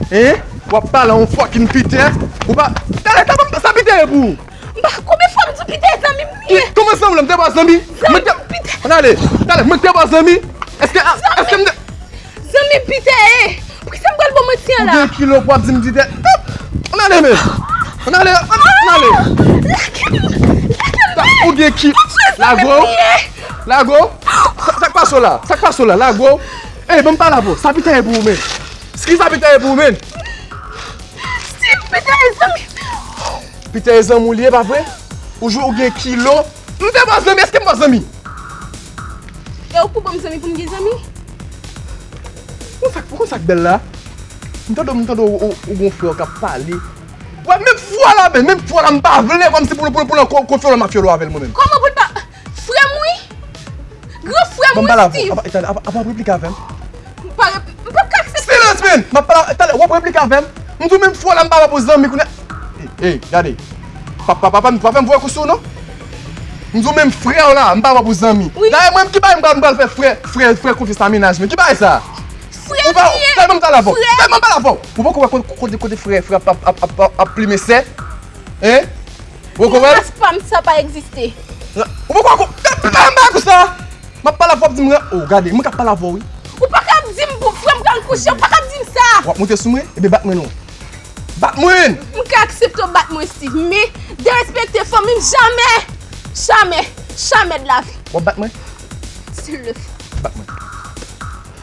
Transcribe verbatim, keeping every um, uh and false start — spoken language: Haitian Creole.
Hein? W ap pale a yon fucking Peter? Ou pa. Talè, sa, sa Peter ye pou ou? M pa, konbyen fwa m di w Peter zanmi m li ye? Kòman zanmi w la? M te ba w zanmi? Mwen te. Ann ale. Talè, mwen te ba w zanmi? Èske, èske m te. Zanmi Peter ye. Poukisa m pral ba w manti an la? Ou gen kilo pou w ap di m Peter? Ann ale, men. Ann ale, ann ale. Lage m. Lage m, men. Ou gen ki. Lage w. Lage w. Sa, sa k pase w la? Sa k pase w la? Lage w. Ey, ban m pale avè w. Sa Peter ye pou ou, men? Ki sa Peter ye pou ou, men? Steve, Peter e zanmi. Peter e zanmi w li ye, pa vre? Ou jwe, ou gen kilo. M te ba w zanmi, èske m ba w zanmi? E ou pou ban m zanmi pou m gen zanmi? Ou sa, ou konn sa k bèl la? M tande, m tande ou, ou, ou gon frè w k ap pale. Wè, menm fwa la, men, menm fwa la, m pa vle, kòmsi pou, pou, pou, pou, pou, pou fyolo m ap fyolo avè l, mwen menm. Kòman pou l pa. Frè m, wi. Gran frè m, wi, Steve. Ban m pale avè w. Apa, apa, apa w ap replike avè m? M pa rep-, m p ap ka aksepte. Silans, men! M ap pale, talè, w ap replike avè m? M di w menm fwa la, m pa ba pou zanmi kounye a. Ey, ey, gade. Pa, pa, pa, pa, pa fè m voye kou sou ou, non. M di w menm frè w la, m pa ba pou zanmi. Wi. Dayè, mwen, ki bagay m pral, m pral fè frè, frè, frè konfyans a mennaj mwen? Ki bagay sa? Frè li ye. Talè, ban m pale avè w. Frè. Talè, ban m pale avè w. Ou poko wè kote, kote, kote frè, frè ap, ap, ap, ap, ap, ap plimen sè? Hein? Ou poko wè? Ras pa m sa pa egziste. Ou poko wè ko-, pa, pa, pa, pa, konsa. M ap pale avè w, w ap di m, oh, gade, mwen k ap pale avè w, wi. Ou pa ka ap di m pou frè m pral kouche, ou pa ka ap di m sa. W ap monte sou mwen? Ebyen, bat mwen non. Bat mwen! M ka aksepte w bat mwen, Steve, men derespekte fanmi m, jamè! Jamè! Jamè de la vi! W ap bat mwen? S'il le faut. Bat mwen.